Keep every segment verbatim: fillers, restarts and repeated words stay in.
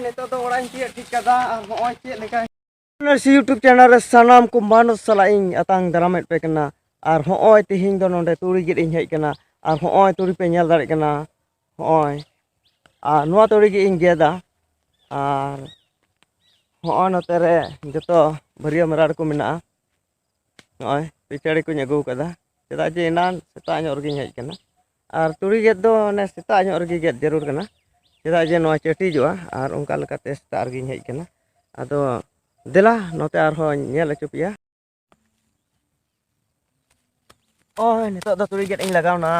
ᱱᱤᱛᱚᱜ ᱫᱚ ᱚᱲᱟᱜ ᱤᱧ ᱛᱤᱭᱟᱹᱜ ᱴᱷᱤᱠ ᱠᱟᱫᱟ, ᱟᱨ ᱦᱚᱸᱜᱼᱚᱭ ᱪᱮᱫ ᱞᱮᱠᱟ Nurse YouTube channel ᱨᱮ ᱥᱟᱱᱟᱢ ᱠᱚ ᱢᱟᱱᱚᱛ ᱥᱟᱞᱟᱜ ᱤᱧ ᱟᱛᱟᱝ ᱫᱟᱨᱟᱢᱮᱫ ᱯᱮ ᱠᱟᱱᱟ᱾ ᱟᱨ ᱦᱚᱸᱜᱼᱚᱭ ᱛᱮᱦᱮᱧ ᱫᱚ ᱱᱚᱰᱮ ᱛᱩᱲᱤ ᱜᱮᱫ ᱤᱧ ᱦᱮᱡ ᱠᱟᱱᱟ᱾ ᱟᱨ ᱦᱚᱸᱜᱼᱚᱭ ᱛᱩᱲᱤ ᱯᱮ ᱧᱮᱞ ᱫᱟᱲᱮᱭᱟᱜ ᱠᱟᱱᱟ, ᱦᱚᱸᱜᱼᱚᱭ᱾ ᱟᱨ ᱱᱚᱣᱟ ᱛᱩᱲᱤ ᱜᱮ ᱤᱧ ᱜᱮᱫᱟ᱾ ᱟᱨ ᱦᱚᱸᱜᱼᱚᱭ ᱱᱚᱛᱮ ᱨᱮ ᱡᱚᱛᱚ ᱵᱷᱟᱹᱨᱭᱟᱹ ᱢᱮᱨᱟᱲ ᱠᱚ ᱢᱮᱱᱟᱜᱼᱟ᱾ ᱱᱚᱜᱼᱚᱭ ᱯᱤᱪᱟᱹᱲᱤ ᱠᱚᱧ ᱟᱹᱜᱩ ᱠᱟᱫᱟ, ᱪᱮᱫᱟᱜ ᱡᱮ ᱮᱱᱟᱱ ᱥᱮᱛᱟᱜ ᱧᱚᱜ ᱨᱮᱜᱮᱧ ᱦᱮᱡ ᱠᱟᱱᱟ᱾ ᱟᱨ ᱛᱩᱲᱤ ᱜᱮᱫ ᱫᱚ ᱚᱱᱮ ᱥᱮᱛᱟᱜ ᱧᱚᱜ ᱨᱮᱜᱮ ᱜᱮᱫ ᱡᱟᱹᱨᱩᱲ ᱠᱟᱱᱟ, ᱪᱮᱫᱟᱜ ᱡᱮ ᱱᱚᱣᱟ ᱪᱟᱹᱴᱤᱡᱚᱜᱼᱟ ᱟᱨ ᱚᱱᱠᱟ ᱞᱮᱠᱟᱛᱮ ᱥᱮᱛᱟᱜ ᱨᱮᱜᱮᱧ ᱦᱮᱡ ᱠᱟᱱᱟ᱾ ᱟᱫᱚ ᱫᱮᱞᱟ ᱱᱚᱛᱮ ᱟᱨᱦᱚᱸ ᱧᱮᱞ ᱦᱚᱪᱚ ᱯᱮᱭᱟ᱾ ᱳᱭ ᱱᱤᱛᱚᱜ ᱫᱚ ᱛᱩᱲᱤ ᱜᱮᱫ ᱤᱧ ᱞᱟᱜᱟᱣᱱᱟ᱾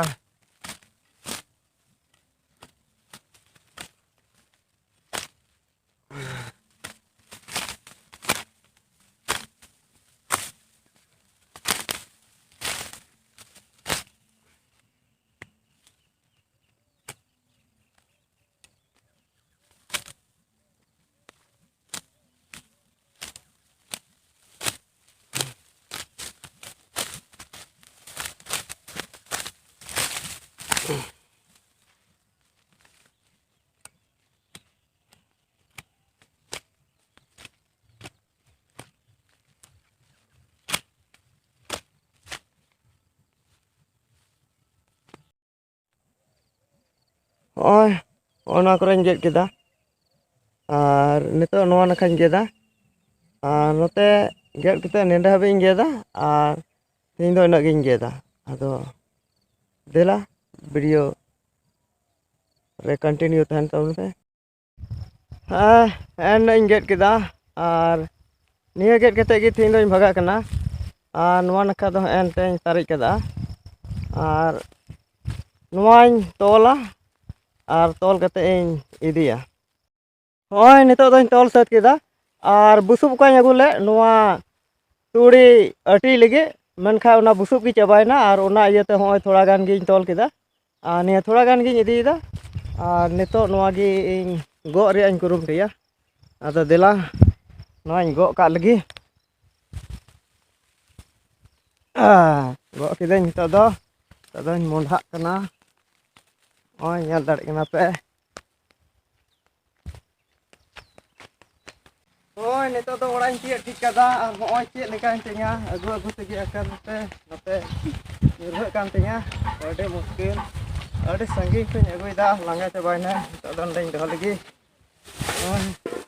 ᱦᱚᱸᱜᱼᱚᱭ, ᱦᱚᱸᱜᱼᱚ ᱱᱚᱣᱟ ᱠᱚᱨᱮᱧ ᱜᱮᱫ ᱠᱮᱫᱟ᱾ ᱟᱨ ᱱᱤᱛᱚᱜ ᱱᱚᱣᱟ ᱱᱟᱠᱷᱟᱧ ᱜᱮᱫᱟ᱾ ᱟᱨ ᱱᱚᱛᱮ ᱜᱮᱫ ᱠᱟᱛᱮ ᱱᱮᱰᱮ ᱦᱟᱹᱵᱤᱡ ᱤᱧ ᱜᱮᱫᱟ᱾ ᱟᱨ ᱛᱮᱦᱮᱧ ᱫᱚ ᱤᱱᱟᱹᱜ ᱜᱤᱧ ᱜᱮᱫᱟ᱾ ᱟᱫᱚ ᱫᱮᱞᱟ video ᱨᱮ continue ᱛᱟᱦᱮᱱ ᱛᱟᱵᱚᱱ ᱯᱮ᱾ ᱦᱮᱸ, ᱮᱱ ᱤᱧ ᱜᱮᱫ ᱠᱮᱫᱟ᱾ ᱟᱨ ᱱᱤᱭᱟᱹ ᱜᱮᱫ ᱠᱟᱛᱮ ᱜᱮ ᱛᱮᱦᱮᱧ ᱫᱚᱧ ᱵᱷᱟᱜᱟᱜ ᱠᱟᱱᱟ᱾ ᱟᱨ ᱱᱚᱣᱟ ᱱᱟᱠᱷᱟ ᱫᱚ ᱮᱱᱛᱮᱧ ᱥᱟᱨᱮᱡ ᱠᱟᱫᱟ᱾ ᱟᱨ ᱱᱚᱣᱟᱧ ᱛᱚᱞᱟ, ᱟᱨ ᱛᱚᱞ ᱠᱟᱛᱮ ᱤᱧ ᱤᱫᱤᱭᱟ᱾ ᱦᱚᱸᱜᱼᱚᱭ ᱱᱤᱛᱚᱜ ᱫᱚᱧ ᱛᱚᱞ ᱥᱟᱹᱛ ᱠᱮᱫᱟ᱾ ᱟᱨ ᱵᱩᱥᱩᱵ ᱚᱠᱟᱧ ᱟᱹᱜᱩ ᱞᱮᱫ ᱱᱚᱣᱟ ᱛᱩᱲᱤ ᱟᱹᱴᱤ ᱞᱟᱹᱜᱤᱫ, ᱢᱮᱱᱠᱷᱟᱱ ᱚᱱᱟ ᱵᱩᱥᱩᱵ ᱜᱮ ᱪᱟᱵᱟᱭᱮᱱᱟ᱾ ᱟᱨ ᱚᱱᱟ ᱤᱭᱟᱹᱛᱮ ᱦᱚᱸᱜᱼᱚᱭ ᱛᱷᱚᱲᱟ ᱜᱟᱱ ᱜᱤᱧ ᱛᱚᱞ ᱠᱮᱫᱟ᱾ ᱟᱨ ᱱᱤᱭᱟᱹ ᱛᱷᱚᱲᱟ ᱜᱟᱱ ᱜᱤᱧ ᱤᱫᱤᱭᱮᱫᱟ᱾ ᱟᱨ ᱱᱤᱛᱚᱜ ᱱᱚᱣᱟ ᱜᱮ ᱤᱧ ᱜᱚᱜ ᱨᱮᱭᱟᱜ ᱤᱧ ᱠᱩᱨᱩᱢᱩᱴᱩᱭᱟ᱾ ᱟᱫᱚ ᱫᱮᱞᱟ, ᱱᱚᱣᱟᱧ ᱜᱚᱜ ᱠᱟᱜ ᱞᱮᱜᱮ᱾ ᱟᱨ ᱜᱚᱜ ᱠᱤᱫᱟᱹᱧ ᱱᱤᱛᱚᱜ ᱫᱚ᱾ ᱱᱤᱛᱚᱜ ᱫᱚᱧ ᱢᱚᱸᱰᱷᱟᱜ ᱠᱟᱱᱟ᱾ ᱱᱚᱜᱼᱚᱭ ᱧᱮᱞ ᱫᱟᱲᱮᱭᱟᱜ ᱠᱟᱱᱟ ᱯᱮ᱾ ᱱᱤᱛᱚᱜ ᱫᱚ ᱚᱲᱟᱜ ᱤᱧ ᱛᱤᱭᱳᱜ ᱴᱷᱤᱠ ᱠᱟᱫᱟ᱾ ᱟᱨ ᱱᱚᱜᱼᱚᱭ ᱪᱮᱫ ᱞᱮᱠᱟᱧ ᱛᱤᱧᱟ, ᱟᱹᱜᱩ ᱟᱹᱜᱩ ᱛᱮᱜᱮ ᱟᱠᱟᱞ ᱛᱮ ᱱᱚᱛᱮ ᱧᱩᱨᱦᱟᱹᱜ ᱠᱟᱱ ᱛᱤᱧᱟ᱾ ᱟᱹᱰᱤ ᱢᱩᱥᱠᱤᱞ, ᱟᱹᱰᱤ ᱥᱟᱺᱜᱤᱧ ᱠᱷᱚᱱᱤᱧ ᱟᱹᱜᱩᱭᱮᱫᱟ, ᱞᱟᱸᱜᱟ ᱪᱟᱵᱟᱭᱮᱱᱟ᱾ ᱱᱤᱛᱚᱜ ᱫᱚ ᱱᱚᱸᱰᱮᱧ ᱫᱚᱦᱚ ᱞᱮᱜᱮ᱾ ᱱᱚᱜᱼᱚᱭ